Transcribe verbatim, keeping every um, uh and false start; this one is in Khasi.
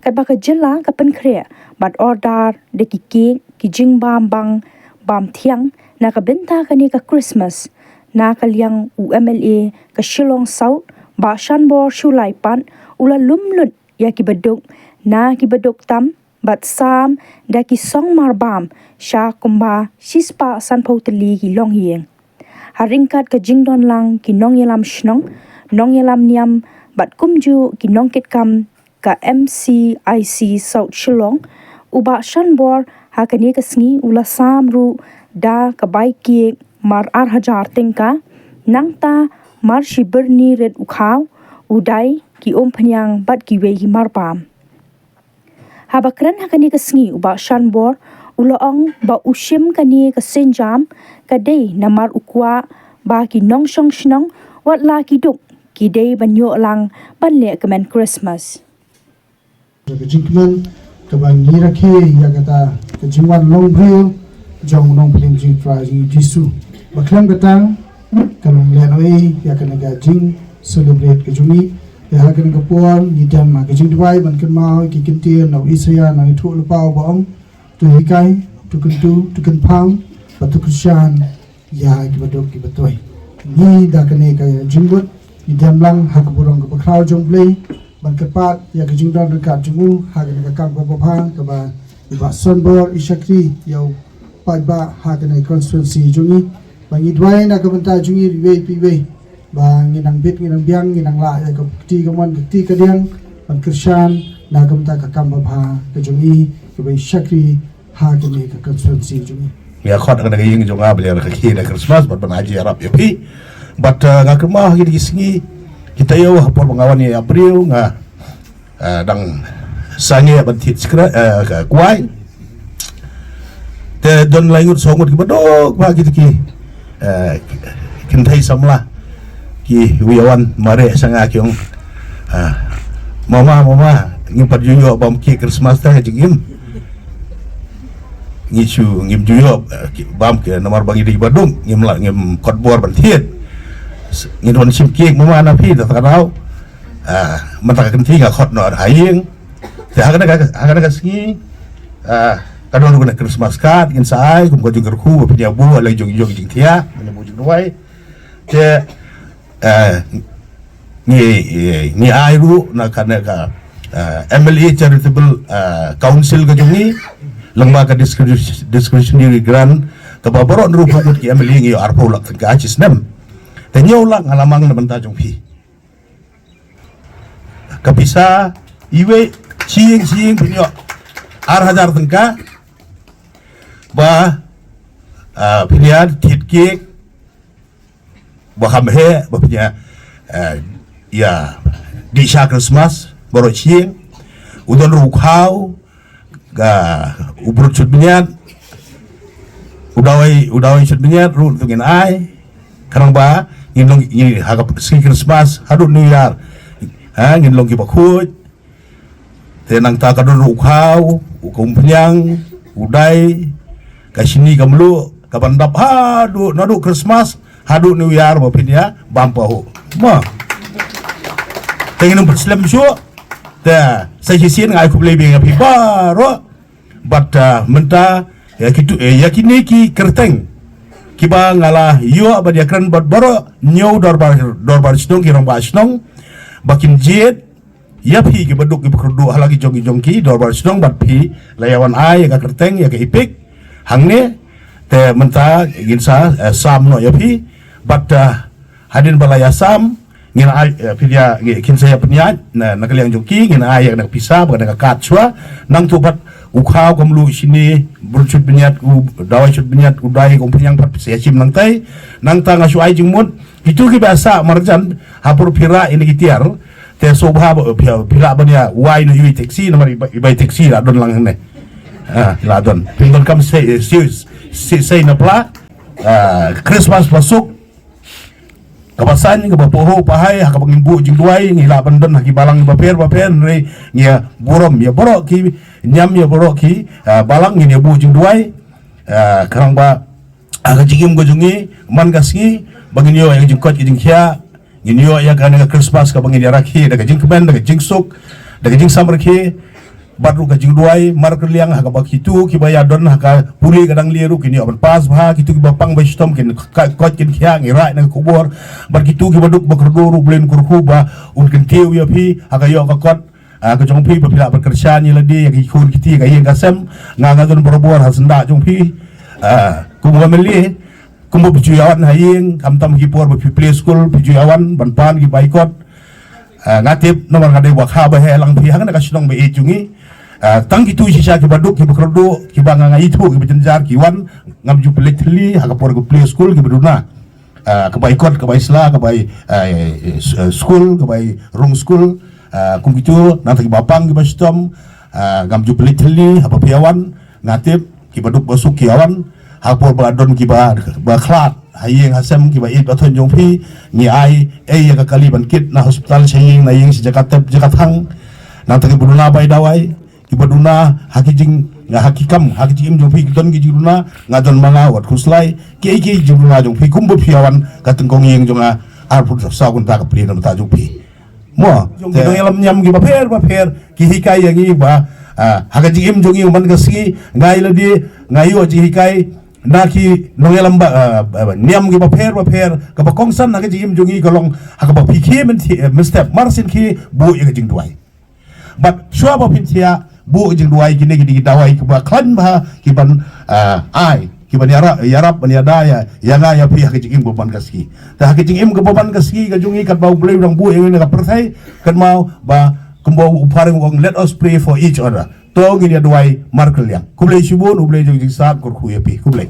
Katba ka jylla ka pynkhreh bad order da ki kek, ki jingbam bang bam thiang na ka bynta kane ka Christmas, na ka liang u M L A ka Shillong South, Bah Shanbor Shullai pat, u la lum lut ïa ki baduk na ki baduk tam bad sam da ki song marbam sha kumba shispah sanphew tylli ki longïing. Ha ryngkat ka jingdon lang ki nongïalam shnong, nongïalam niam bad kumjuh ki nongkitkam ka M C I C South Shillong, u Bah Shanbor ha kane ka sngi u la sam ruh da ka bai kek mar ar hajar tyngka, nangta mar shi byrni rit u khaw, u dai, ki umphniang bad kiwei ki marbam. Haba kren ha kane ka sngi u Bah Shanbor u la ong ba u shim kane ka sienjam ka dei namar u kwah ba ki nongshong shnong wat la ki duk ki dei ban ïoh lang ban leh kmen Christmas. Ka jingkmen kaba ngi rakhe ïa kata ka jingwan long briew jong u Nongpynim Jingtrai jong ngi Jisu. Ba khlem kata ka long lehnohei ïa kane ka jing celebrate ka jong ngi. Te ha kane ka por ngi dem ha ka jingduwai ban kynmaw ki ktien na u Isaïah na u Thuh Lypa ba ong, to hikai, to kyntu, to kynpham bad to kyrshan ïa kiba duk kiba toi. Ngi da kane ka jingmut ngi dem lang ha ka burom kaba khraw jong U Blei ban kyrpad ïa ka jingdon ryngkat jong u ha kane ka kam kaba bha kaba i Bah Shanbor i shakri ïa u paidbah ha kane ka constituency jong ngi. Ba ngi duwai na ka bynta jong ngi iwei pa iwei ba ngi nang bit, ngi nang biang, ngi nang lah ïa ka kti kamon, ka kti kadiang ban kyrshan na ka bynta ka kam babha ka jong ngi kaba i shakri ha kane ka constituency jong ngi. Nga khot ha kane ka ïing jong nga ba ïa ka khie da Christmas bad ban ai jingïarap ïa phi. Bad, uh, nga kynmaw ha kine ki sngi kita ïoh ha por ba nga wan ïa briew nga, uh, dang sangeh ban thied skra, uh, ka kwai. Te don lai ngut saw ngut kiba duk ba kita ki, uh, kynthei samla ki wi wan mareh sha nga ki ong, ah, mama, mama, ngim pat ju ïoh bam ki Christmas te ha jingim. Ngi shu ngim ju ïoh, eh, ki bam ki namar ba ngi dei ba dum, ngim lah, ngim kot bor ban thied. Ngi don shim ki mama na phi da ta daw. Ah, mynta ka kynthei nga khot noh ha ïing. Te ha kane ka, ha kane ka sngi, ah, ka don ruh kane Christmas card ngin sa ai kum ka jingkyrkhu ba phin ïa buh ha la jong jong jingthiah, ngin ïa buh jingduwai. Te, eh, ngi, ngi ai ruh na kane ka, eh, M L A Charitable, eh, Council ka jong ngi lyngba ka discre-, discretionary grant kaba baroh hynriewphew ngut ki M L A ngi ïoh arphew lak tyngka shi snem. Te hynñiew lak nga la mang na bynta jong phi. Ka pisa iwei shi ïing shi ïing phin ïoh ar hajar tyngka ba, ah, phin ïa thied kek ba kham heh ba phin ïa, ah, ïa dih sha Christmas baroh shi ïing. U don ruh u khaw, ka, u brut shut bniat, u dawai, u dawai shut bniat ruh tu ngin ai. Khnang ba ngin long, ngin ha ka sngi Christmas haduh New Year, ha, ngin long kiba khuid. Te nangta ka don ruh u khaw, u umphniang, u dai, ka shini ka mluh, ka ban dap haduh, naduh Christmas haduh New Year ba phin ïa bam pahuh. Mo. Te ngin ym pat slem shuh. Te sa shisien nga ai khublei biang ïa phi baroh. Bad, ah, mynta ïa kitu, eh, ïa kine ki kyrteng kiba nga la ïoh bad ïa kren bad baroh hynñiew dorbar, dorbar shnong, ki rangbah shnong ba kin jied ïa phi kiba duk kiba kyrduh ha la ki jong ki jong ki dorbar shnong bad phi la ïa wan ai ïa ka kyrteng ïa ka epek hangne. Te mynta ngin sa, eh, sam noh ïa phi bad, eh, hadien ba la ïa sam ngin ai, eh, phi ïa, ngi, kin sa ïa pynïaid na, na ka liang jong ki, ngin ai ïa ka pisa bad ka kad shuwa. Nangtu pat u khaw ka mluh shini, brut shut bniat, u dawai shut bniat, u dai ka umphniang pat phi sa ïa shim nangtai. Nangta nga shu ai jingmut kitu kiba sah marjan ha por phi rah ïa kine ki tiar. Te sngewbha ba phi, phi lah ban ïa wai noh iwei i taxi namar i bai, i bai taxi la don lang hangne. Ah, la don. Phin donkam sei, sei, sei, sei na pla. Ah, Christmas ba suk. Kaba saiñ kaba pahuh pahai ha kaba ngin buh jingduwai, ngi lah ban don ha ki balang bapher bapher, hynrei ngi ïa burom ïa baroh ki niam, ïa baroh ki, ah, balang, ngin ïa buh jingduwai. Ah, khnang ba ha ka jingim ka jong ngi man ka sngi ba ngin ïoh ïa ka jingkoit ka jingkhiah, ngin ïoh ïa kane ka Christmas kaba ngin ïa rakhe da ka jingkmen, da ka jingsuk, da ka jingsamrkhie. Bad ruh ka jingduwai markylliang ha kaba kitu kiba ïa don ha ka pule ka dang lieh ruh kin ïoh ban pass bha, kitu kiba pang ba shitom kin ka kot kin khiah ngi raid na ka khubor. Bad kitu kiba duk ba kyrduh ruh Blei un kyrkhu ba un kyntiew ïa phi ha ka ïoh ka kot, ah, ka jong phi ba phi lah ban kyrshan ïa lade ïa ki khun kti ka ïing ka sem. Nga nga don barabor ha syndah jong phi. Ah, kum u M L A, kumba phi ju ïa wan ha ïing, khamtam ki por ba phi plie skul phi ju ïa wan ban pan ki bai kot. Ah, nga tip namar nga dei ba kha ba heh lang phi hangna ka shnong ba ïeit jong ngi. Ah, tang kitu shisha kiba duk kiba kyrduh kiba nga nga ithuh kiba jynjar ki wan, ngam ju pynleit thylli ha ka por ka plie skul kiba duna. Ah, ka bai kot ka bai sla ka bai, ah, eh, s-, eh, skul ka bai rung skul. Ah, kum kitu nangta kiba pang kiba shitom. Ah, ngam ju pynleit thylli haba phi ïa wan. Nga tip kiba duk ba suk ki ïa wan. Ha por ba don kiba ba khlad ha ïing ha sem kiba ïeit ba thon jong phi, ngi ai ei ïa ka kali ban kit na hospital sha ïing na ïing sha jaka tep jaka thang. Nangta kiba duna bai dawai, kiba duna ha ki jing, nga ha ki kam ha ki jingim jong phi ki don ki jingduna, nga don ma nga wat khuslai ki ei ki jingduna jong phi kumba phi ïa wan ka tyngkong ïing jong nga. Arphew saw kynta ka plie na bynta jong phi. Mo jong ki nongïalam niam kiba pher ba pher ki hikai ïa ngi ba, ah, ha ka jingim jong ngi man ka sngi nga ïa lade nga ïoh jinghikai na ki nongïalam ba, ah, ba, ba, niam kiba pher ba pher. Kaba kongsan ha ka jingim jong ngi ka long ha kaba phi khie men thi, eh, men step mar sien khie buh ïa ka jingduwai. Bad shuwa ba phin thiah buh ka jingduwai kine ki dei ki dawai kiba khlaiñ bha kiban, ah, ai kiban ïarap, ïarap ban ïada ïa, ïa nga ïa phi ha ka jingim kaba man ka sngi. Te ha ka jingim kaba man ka sngi ka jong ngi katba U Blei u dang buh ïa ngi na ka pyrthei, katba ba kumba u phareng u ong, let us pray for each other. To ngin ïa duwai markylliang. Khublei shibun, U Blei jong jingsad kyrkhu ïa phi. Khublei.